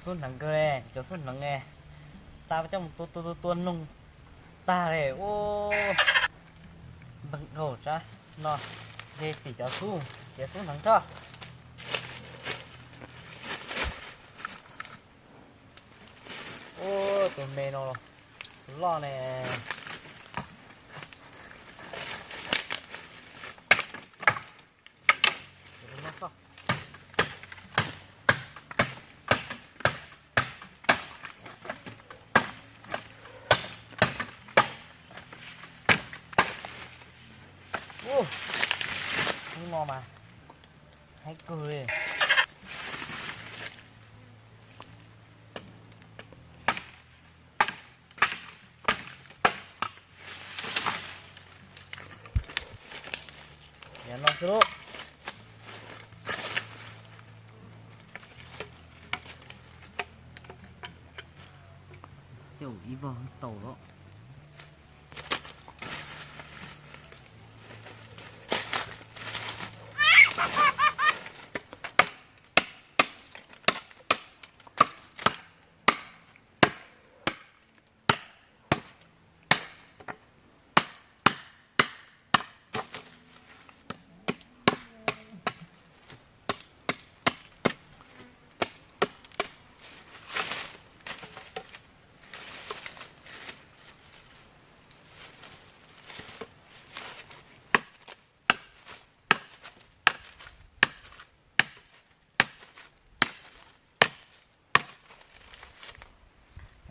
Xub hneev kawg li, cov xub hneev ne, tas coj mus tua tua tua tua noog tag li ub. Npawg nkaus tsav no, ces tim cov xub, cov xub hneev tso. Ub, tus me no loj ne. Ub, hnub no mas haib kawg li. Yog no xwb lauj. Ib vog tau lawm.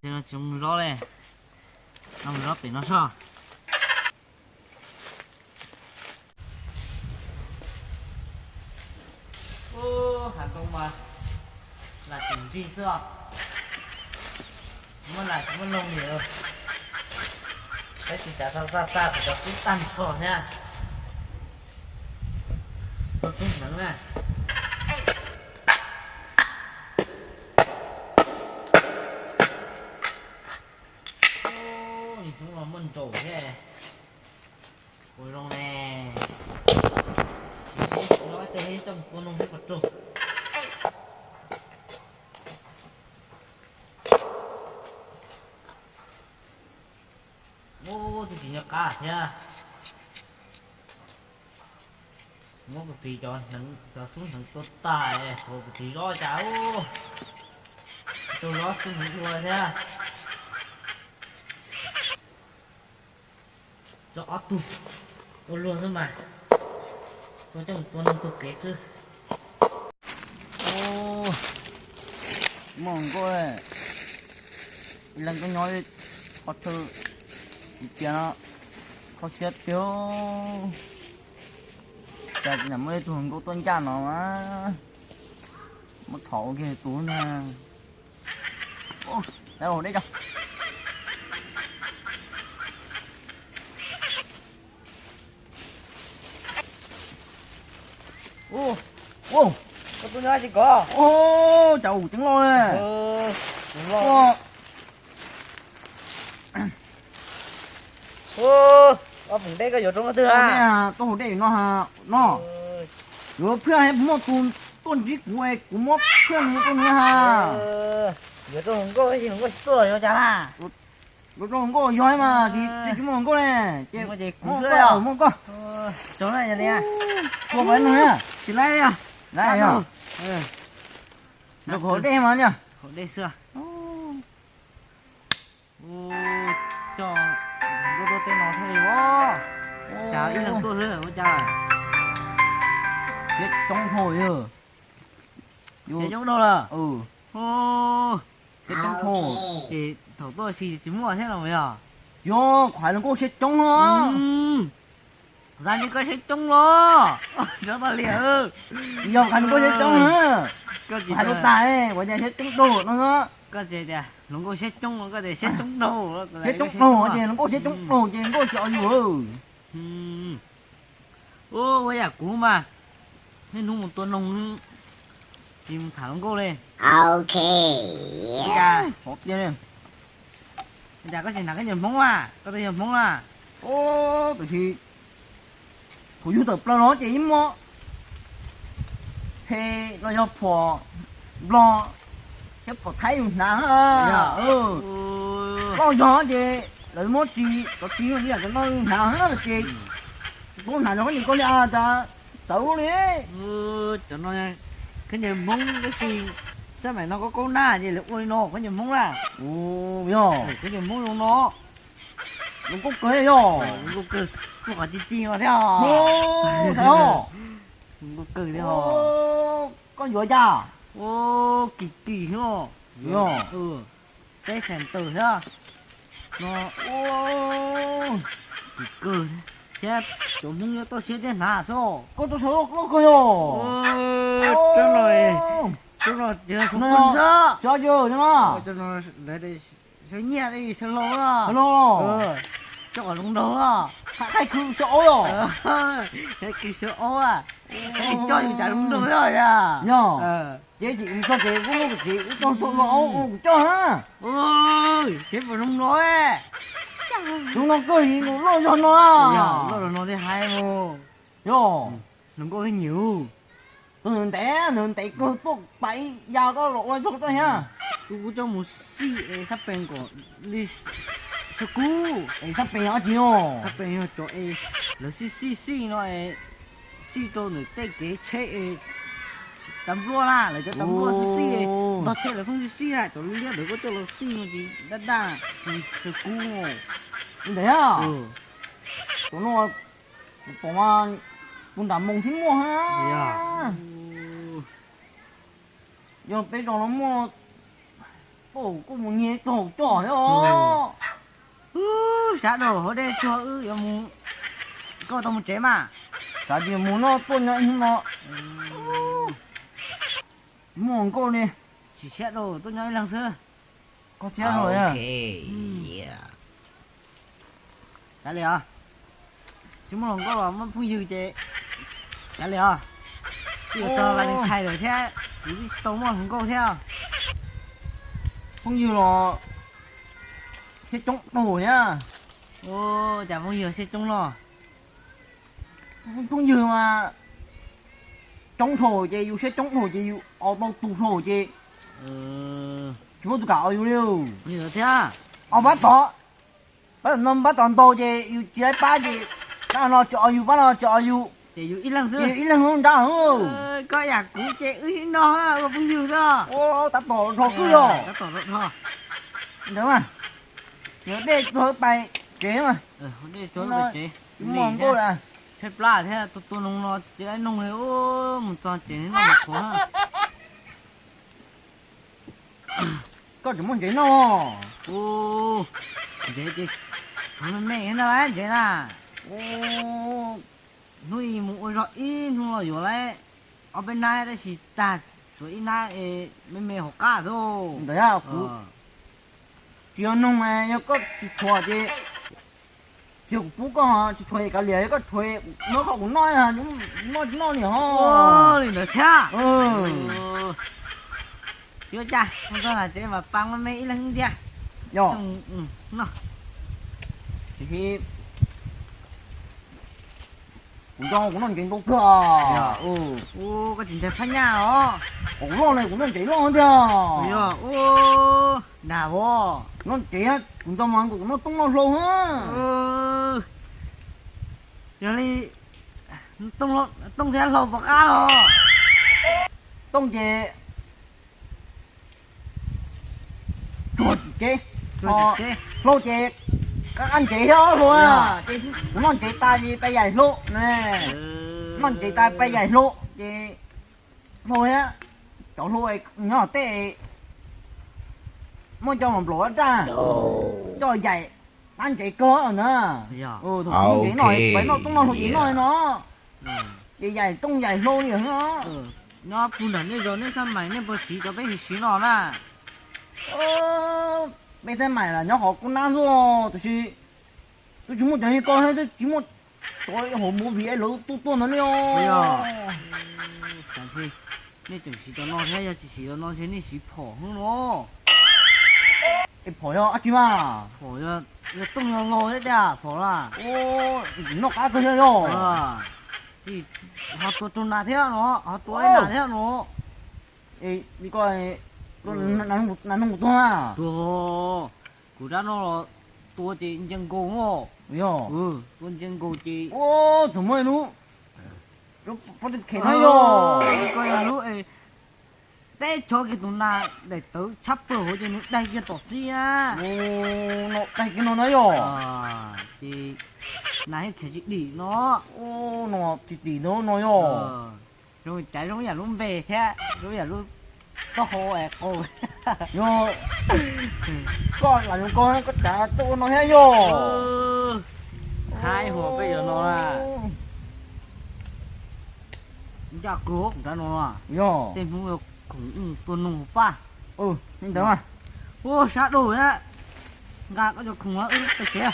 Ces no tsis zoo zob li, no mus zob pem no soj. Ub, hav ntoo mas lam tim nrig xwb os. Muab lam tsis muaj noog li. Peb tsis xav xa xa xa kuv cov xub tag nrho thiab. Txog xub hneev na. Ub, nws coob los muaj ntsaum thiab. Ua zoo ne. Sim seb no ib teg coj mus tua noog thiab puas raug. Ub, twb tsis nco qab thiab. Muab kuv txiv cov, cov xub hneev tua tas, kuv txiv zob cas ub, tua zob xub hneev dua thiab. Tso ob tug ua luag xwb mas, tua coj mus tua noog tua kev xwb. Muaj hluas nkauj, ib leeg koj nyob qhov chaw, tias no kho siab tiag. Cas tsis muaj ib tug hluas nkauj tuaj ncaj no mas, muab thov ua kiag tus na. Dej. Ua, koj tuaj nyob tsis kov. Cas ua teeb loj. Ob phoom dej koj yuav rau qhov twg a? Koj haus dej no, no. Yuav phiaj muaj tus tuaj ntsib kuv, kuv muab phiaj nws tuaj nws ha. Yuav rau hluas nkauj, hluas nkauj tsis tuaj los yuav cas na? Yuav rau hluas nkauj yog mas, tsis tsis muaj hluas nkauj ne. Ces muaj koj, muaj koj. Tua pab no, tsis laib li. Laib os. Rau kuv haus dej mas niam. Haus dej xwb. Coj nkauj tuaj tej no thiaj li ua cas ib leeg tuaj xwb ua cas. Siab coob dhau yog. Siab coob dhau lawm. Siab coob dhau. Ces thaum tuaj si tsis muaj thiab los yog? Yog, kuv hais hluas nkauj siab coob no. Xav li koj siab coob los. Tov liam. Yog hais hluas nkauj siab coob na. Kuv hais tau tas, kuv tias siab coob dhau no. Koj tias hluas nkauj siab coob, koj tias siab coob dhau. Siab coob dhau ces hluas nkauj siab coob dhau ces nkauj tsis ua yus. Ua yam kuv mas, niaj hnub mus tua noog, tsis mus tham hluas nkauj li. Cas koj tsis hnav koj cov Hmoob a, koj twb yog Hmoob a. Tab sis thaum yug tawm plaws los ces yeej muaj phem los yog phuam Nplog thiab pom thaib yus hnav. Loj zog ces lawv muab ris, cov ris no ib yam cov no yus hnav ces tsis paub hnav rau koj niam koj li a, tas txawv li. Cov no khaub ncaws Hmoob tab sis sab maim no koj kaub naj ces lawv ua li no khaub ncaws Hmoob na. Yog khaub ncaws Hmoob zoo no. Zoo nkauj kawg yog. Zoo nkauj kawg, muaj qhov ci ci no thiab. Zoo nkauj kawg thiab. Koj yuav cas? Kim kim xwb. Yog peb xees tawm thiab no. Kim kawg thiab, cov Hmoob yuav toj siab thiab hnav xwb. Koj toj siab loj kawg yog. Rab no, rab no xyov xyov nyiaj sawv laus, coj kom zoo nraug, thaij khwv xyov aub, thaij khwv xyov aub, coj yus cas zoo nraug yog. Yog ces tsis txog ces wb muab tsis wb tau tau aub kuv coj na. Ces puas zoo no? Zoo no kawg li, nws loj zog no. Loj zog no thiaj hais mus. Yog hluas nkauj thiab nyiam. Tus nws ntev, nws ntev kawg tuaj pais ib yam koj los ua txog koj thiab. Kuv kuv coj mus xij es xab pees kom li sab kub. Es xab pees yog dab tsi no? Xab pees yog cov es lawv xij xij xij no es xij rau ntawm tej kev tsheb es tas npluaj na, lawv cov tas npluaj xij xij, ntog tsheb lawv pheej xij xij na, cov liab ntawd koj coj los xij no ces daj daj li sab kub. Li ntawd a? Tus no kuv pom mas tus nram moos thiab muaj. Yog peb zos no muaj, kuj mus nyiag tau coj os. Sab rau hauv dej tsuag wb yuav mus, koj tau mus tsev mas. Xav tias mus no tuaj nyob ib hnub no. Tsis muaj hluas nkauj li. Tsis siab rau, tuaj nyob ib leeg xwb. Koj siab rau. Kav liam os, tsis muaj hluas nkauj los muaj phooj ywg ces kav liam os. Twb yuav txog Valentine lawm thiab kuv twb tsis tau muaj hluas nkauj thiab. Phooj ywg los siab coob rau thiab. Cas phooj ywg siab coob no? Phooj ywg mas coob dhau ces yus siab coob dhau ces yus os tau tus dhau ces tsis muaj tus kam os yus li. Os pab tod, pab no pab tod ntau ces yus tsis laib pab ces pab no tsis os yus, pab no tsis os yus, ces yus ib leeg ib leeg nrab. Koj yam kuv ces wb no ua phooj ywg xwb. Tab tom dhos kawg yog. Ntawd mas, yog dej tuag pais tsev mas. Tsis muaj hluas nkauj li. Tshaib plab thiab, tua tua noog no tsis laib noog li, mus txog tsev noj mas qhuav. Koj tseem muaj ntsev noj? Ntsev ces tshuav me me no ntsev na. Hnub ib mus ua zog ib hnub los yuav lawm ob peb nab tab sis tag, tshuav ib nab me me hauv qab xwb. Ntawd kuv tsis yog noog, yog koj tsis tshuav ces, tsis yog kuv pub koj, tsis tshuav es kav liam, yog koj tshuav, noj koj kuv noj, noj tsis noj li ho. Li ntawd thiab. Yuav cas, mus txog nram tsev mas pa me me ib leeg ib ntiag. Yog. Tiam sis kuv nco kuv noj ntsev ntau kawg. Koj tsis ntshai phab nyaj os? Kuv loj ne, kuv noj ntsev loj tiag. Yog, dag vos. Noj ntsev, kuv nco mas kuv noj tooj noj hlau. Yog li, tooj thiab hlau puas qab los? Tooj ces tsuag tsev, hlau ces qab ntsev thiab hlau. Ces kuv noj ntsev tas ces peb yaim hlau ne. Noj ntsev tas peb yaim hlau ces hlau thiab, cov hlau nyob tej muaj cov nplaum daj daj, coj yaim qab ntsev kawg na. Thaum kuv noj ntsev no, peb noj tooj noj hlau ces noj li no, ces yaim tooj yaim hlau li no. Nyob puag nram nej zos nej xab mais nej puas siv cov peb siv siv no na? Peb xab mais los nyob qhov kuj nab xwb, tiam sis twb tsis muaj cov li ko thiab, twb tsis muaj cov hauv movie lawv tuaj tuaj ntawd li os. Nej tseem siv cov no thiab, yog tsis siv cov no ntshe nej siv phom xwb no. Es phom yog dab tsi mas? Phom yog tooj yog hlau thiab tiag phom na. Noj qab kawg thiab yog. Ho tua rau nas thiab no, ho tua ib nas thiab no. Li ko, Nas noog kuv tuag na. Tuag, kuv rab no los tua ces ntsia nkaus os. Yog, tua ntsia nkaus ces. Thaum muaj ib lub, pob tw khem no yog. Koj yog lub es teb chov kiag tus nas daim tawv tshab plaws hauv ces nws daig kiag tom xib na. No daig kiag no na yog. Ces nas thiaj khev tsis dim no. No tsis dim no no yog. Zoo cav zoo yam lub npe thiab zoo yam lub taub hau es qau. Yog, koj lam zoo koj koj cav tuaj ua no thiab yog. Haib huam peb yuav no na. Ncaj kawg kuv rab no. Yog tej hnub yuav khoom ua tua noog paj. Li ntawd mas. Ua sab dua na. Nqa koj cov khoom wb pais tsev.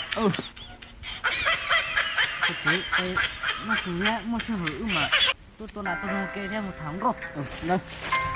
Pais tsev, muaj tus thiab muaj sij hawm wb mam tuaj tua nas tua noog ke thiab mus tham hluas nkauj.